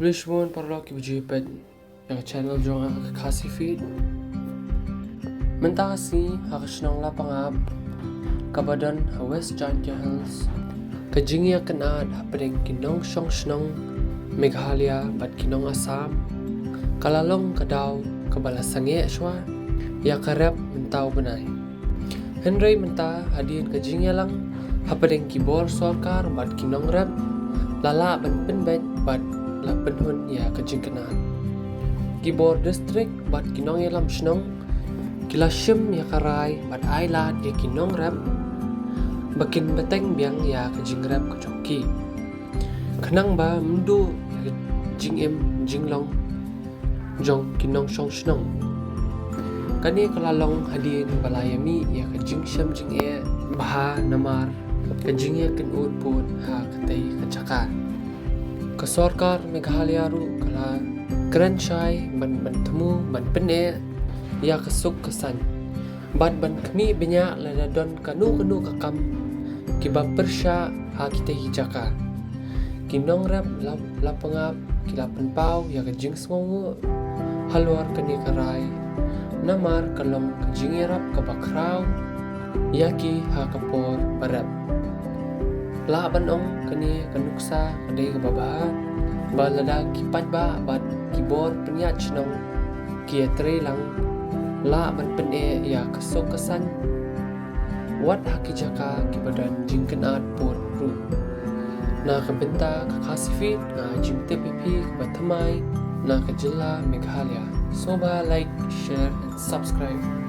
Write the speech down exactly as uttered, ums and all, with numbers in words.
Khublei shibun paralok kiba ju ïa peit ïa ka channel jong nga ka Khasi Feed. Mynta ka sngi ha ka shnong Lapangap kaba don ha West Jaintia Hills, ka jingïakynad hapdeng ki nongshong shnong Meghalaya bad ki nong Assam ka la long ka daw kaba la sangeh shuwa ïa ka rep mynta u bnai. Hynrei mynta hadien ka jingïalang hapdeng ki bor sorkar bad ki nongrep, la lah ban pynbeit bad la pynhun ïa ka jingkynad. Ki bor district bad ki nongïalam shnong ki la shim ïa ka rai bad ai lad ïa ki nongrep ba kin bteng biang ïa ka jingrep ka jong ki, khnang ba ym duh ïa ka jingim jinglong jong ki nongshong shnong. Kane ka la long hadien ba la ïa mih ïa ka jingshem jingeh bha namar ka jingïakynad pud ha katei ka jaka. Ka sorkar Meghalaya ruh ka la kren shai ban, ban thmu ban pyneh ïa ka suk ka saiñ bad ban khmih bniah lada don kano kano ka kam kiba pyrshah ha kitei ki jaka. Ki nongrep Lap-, Lapangap ki la pynpaw ïa ka jingsngewnguh halor kane ka rai namar ka long ka jingïarap kaba khraw ïa ki ha ka por ba rep. Lah ban ong kane ka nuksa ka dei kaba bha ba lada ki paidbah bad ki bor pynïaid shnong ki ïatrei lang, lah ban pyneh ïa ka suk ka saiñ wat ha ki jaka kiba don jingkynad pud ruh. Na ka bynta ka Khasi Feed nga ai jingtip ïa phi kaba thymmai na ka jylla Meghalaya. Sngewbha like, share and subscribe.